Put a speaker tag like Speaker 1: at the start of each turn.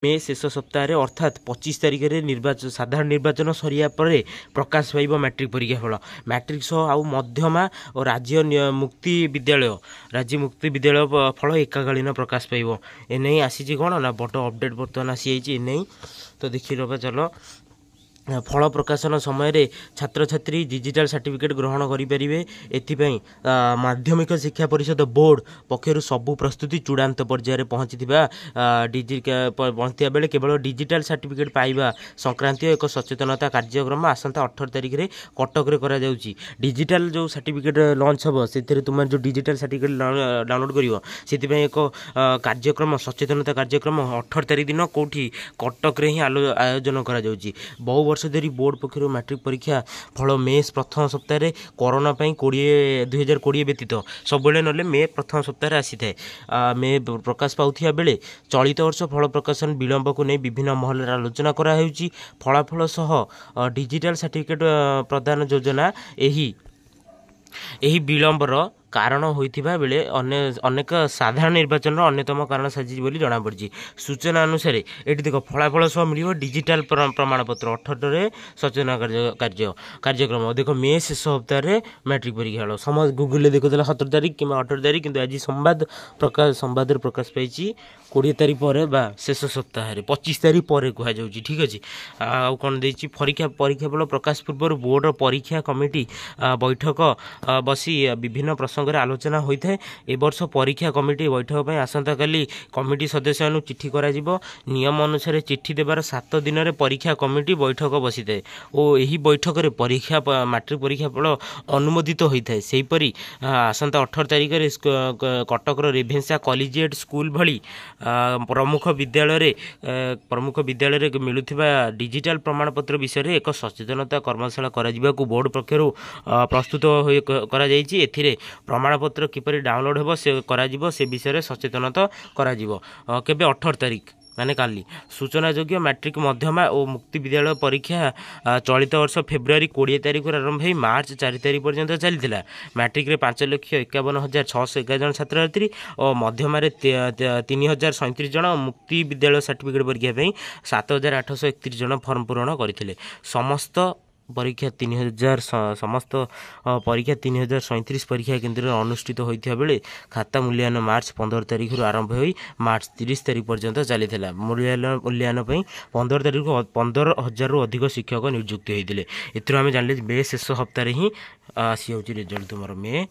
Speaker 1: ମେ ଶେଷ ସପ୍ତାହରେ, ଅର୍ଥାତ୍ 25 ତାରିଖରେ ନିର୍ବାଚନ, ସାଧାରଣ ନିର୍ବାଚନ ସରିବା ପରେ ପ୍ରକାଶ ପାଇବ ମାଟ୍ରିକ ପରୀକ୍ଷା ଫଳ। ମାଟ୍ରିକ ସହ ଆଉ ମଧ୍ୟମା ଓ ରାଜ୍ୟ ମୁକ୍ତି ବିଦ୍ୟାଳୟ, ରାଜ୍ୟ ମୁକ୍ତି ବିଦ୍ୟାଳୟ ଫଳ ଏକକାଳୀନ ପ୍ରକାଶ ପାଇବ। ଏନେଇ ଆସିଛି କ'ଣ ନା ବଡ଼ ଅପଡ଼େଟ୍ ବର୍ତ୍ତମାନ ଆସିଯାଇଛି ଏନେଇ। ତ ଦେଖିନେବା ଚାଲ। ଫଳ ପ୍ରକାଶନ ସମୟରେ ଛାତ୍ରଛାତ୍ରୀ ଡିଜିଟାଲ ସାର୍ଟିଫିକେଟ୍ ଗ୍ରହଣ କରିପାରିବେ। ଏଥିପାଇଁ ମାଧ୍ୟମିକ ଶିକ୍ଷା ପରିଷଦ ବୋର୍ଡ଼ ପକ୍ଷରୁ ସବୁ ପ୍ରସ୍ତୁତି ଚୂଡ଼ାନ୍ତ ପର୍ଯ୍ୟାୟରେ ପହଞ୍ଚିଥିବା ବେଳେ କେବଳ ଡିଜିଟାଲ ସାର୍ଟିଫିକେଟ୍ ପାଇବା ସଂକ୍ରାନ୍ତୀୟ ଏକ ସଚେତନତା କାର୍ଯ୍ୟକ୍ରମ ଆସନ୍ତା 18 ତାରିଖରେ କଟକରେ କରାଯାଉଛି। ଡିଜିଟାଲ ଯେଉଁ ସାର୍ଟିଫିକେଟ୍ ଲଞ୍ଚ ହେବ, ସେଥିରେ ତୁମେ ଯେଉଁ ଡିଜିଟାଲ ସାର୍ଟିଫିକେଟ୍ ଡାଉନଲୋଡ଼ କରିବ, ସେଥିପାଇଁ ଏକ କାର୍ଯ୍ୟକ୍ରମ, ସଚେତନତା କାର୍ଯ୍ୟକ୍ରମ 18 ତାରିଖ ଦିନ କେଉଁଠି? କଟକରେ ହିଁ ଆୟୋଜନ କରାଯାଉଛି। ବହୁ ବର୍ଷ ଧରି ବୋର୍ଡ଼ ପକ୍ଷରୁ ମାଟ୍ରିକ ପରୀକ୍ଷା ଫଳ ମେ ପ୍ରଥମ ସପ୍ତାହରେ, କରୋନା ପାଇଁ 2020 ବ୍ୟତୀତ ସବୁବେଳେ ନହେଲେ ମେ ପ୍ରଥମ ସପ୍ତାହରେ ଆସିଥାଏ, ମେ ପ୍ରକାଶ ପାଉଥିବା ବେଳେ ଚଳିତ ବର୍ଷ ଫଳ ପ୍ରକାଶନ ବିଳମ୍ବକୁ ନେଇ ବିଭିନ୍ନ ମହଲରେ ଆଲୋଚନା କରାହେଉଛି। ଫଳାଫଳ ସହ ଡିଜିଟାଲ ସାର୍ଟିଫିକେଟ୍ ପ୍ରଦାନ ଯୋଜନା ଏହି ବିଳମ୍ବର କାରଣ ହୋଇଥିବା ବେଳେ ଅନ୍ୟ ଅନେକ ସାଧାରଣ ନିର୍ବାଚନର ଅନ୍ୟତମ କାରଣ ସାଜିଛି ବୋଲି ଜଣାପଡ଼ିଛି। ସୂଚନା ଅନୁସାରେ ଏଠି ଦେଖ, ଫଳାଫଳ ସହ ମିଳିବ ଡିଜିଟାଲ ପ୍ରମାଣପତ୍ର, 18ରେ ସଚେତନ କାର୍ଯ୍ୟକ୍ରମ। ଦେଖ, ମେ ଶେଷ ସପ୍ତାହରେ ମାଟ୍ରିକ ପରୀକ୍ଷା ହେବ। ସମସ୍ତ ଗୁଗୁଲରେ ଦେଖୁଥିଲା 17 ତାରିଖ କିମ୍ବା 18 ତାରିଖ, କିନ୍ତୁ ଆଜି ସମ୍ବାଦରେ ପ୍ରକାଶ ପାଇଛି 20 ତାରିଖ ପରେ ବା ଶେଷ ସପ୍ତାହରେ, 25 ତାରିଖ ପରେ କୁହାଯାଉଛି। ଠିକ୍ ଅଛି, ଆଉ କ'ଣ ଦେଇଛି? ପରୀକ୍ଷା ଫଳ ପ୍ରକାଶ ପୂର୍ବରୁ ବୋର୍ଡ଼ର ପରୀକ୍ଷା କମିଟି ବୈଠକ ବସି ବିଭିନ୍ନ ପ୍ରସଙ୍ଗରେ ଆଲୋଚନା ହୋଇଥାଏ। ଏବର୍ଷ ପରୀକ୍ଷା କମିଟି ବୈଠକ ପାଇଁ ଆସନ୍ତାକାଲି କମିଟି ସଦସ୍ୟମାନଙ୍କୁ ଚିଠି କରାଯିବ। ନିୟମ ଅନୁସାରେ ଚିଠି ଦେବାର 7 ଦିନରେ ପରୀକ୍ଷା କମିଟି ବୈଠକ ବସିଥାଏ ଓ ଏହି ବୈଠକରେ ମାଟ୍ରିକ ପରୀକ୍ଷା ଫଳ ଅନୁମୋଦିତ ହୋଇଥାଏ। ସେହିପରି ଆସନ୍ତା 18 ତାରିଖରେ କଟକର ରେଭେନ୍ସା କଲିଜିଏଟ୍ ସ୍କୁଲ ଭଳି ପ୍ରମୁଖ ବିଦ୍ୟାଳୟରେ ମିଳୁଥିବା ଡିଜିଟାଲ ପ୍ରମାଣପତ୍ର ବିଷୟରେ ଏକ ସଚେତନତା କର୍ମଶାଳା କରାଯିବାକୁ ବୋର୍ଡ଼ ପକ୍ଷରୁ ପ୍ରସ୍ତୁତ ହୋଇ କରାଯାଇଛି। ଏଥିରେ ପ୍ରମାଣପତ୍ର କିପରି ଡାଉନଲୋଡ଼ ହେବ ସେ କରାଯିବ, ସେ ବିଷୟରେ ସଚେତନତା କରାଯିବ। କେବେ? 18 ତାରିଖ, ମାନେ କାଲି। ସୂଚନାଯୋଗ୍ୟ, ମାଟ୍ରିକ, ମଧ୍ୟମା ଓ ମୁକ୍ତି ବିଦ୍ୟାଳୟ ପରୀକ୍ଷା ଚଳିତ ବର୍ଷ ଫେବୃଆରୀ 20 ତାରିଖରୁ ଆରମ୍ଭ ହୋଇ ମାର୍ଚ୍ଚ 4 ତାରିଖ ପର୍ଯ୍ୟନ୍ତ ଚାଲିଥିଲା। ମାଟ୍ରିକରେ 5,51,611 ଜଣ ଛାତ୍ରଛାତ୍ରୀ ଓ ମଧ୍ୟମାରେ 3037 ଜଣ, ମୁକ୍ତି ବିଦ୍ୟାଳୟ ସାର୍ଟିଫିକେଟ୍ ପରୀକ୍ଷା ପାଇଁ 7831 ଜଣ ଫର୍ମ ପୂରଣ କରିଥିଲେ। ସମସ୍ତ ପରୀକ୍ଷା 3037 ପରୀକ୍ଷା କେନ୍ଦ୍ରରେ ଅନୁଷ୍ଠିତ ହୋଇଥିବା ବେଳେ ଖାତା ମୂଲ୍ୟାୟନ ମାର୍ଚ୍ଚ 15 ତାରିଖରୁ ଆରମ୍ଭ ହୋଇ ମାର୍ଚ୍ଚ 30 ତାରିଖ ପର୍ଯ୍ୟନ୍ତ ଚାଲିଥିଲା। ମୂଲ୍ୟାୟନ ପାଇଁ 15 ତାରିଖରୁ 15,000ରୁ ଅଧିକ ଶିକ୍ଷକ ନିଯୁକ୍ତି ହୋଇଥିଲେ। ଏଥିରୁ ଆମେ ଜାଣିଲେ ମେ ଶେଷ ସପ୍ତାହରେ ହିଁ ଆସିଯାଉଛି ରେଜଲ୍ଟ ତୁମର ମେ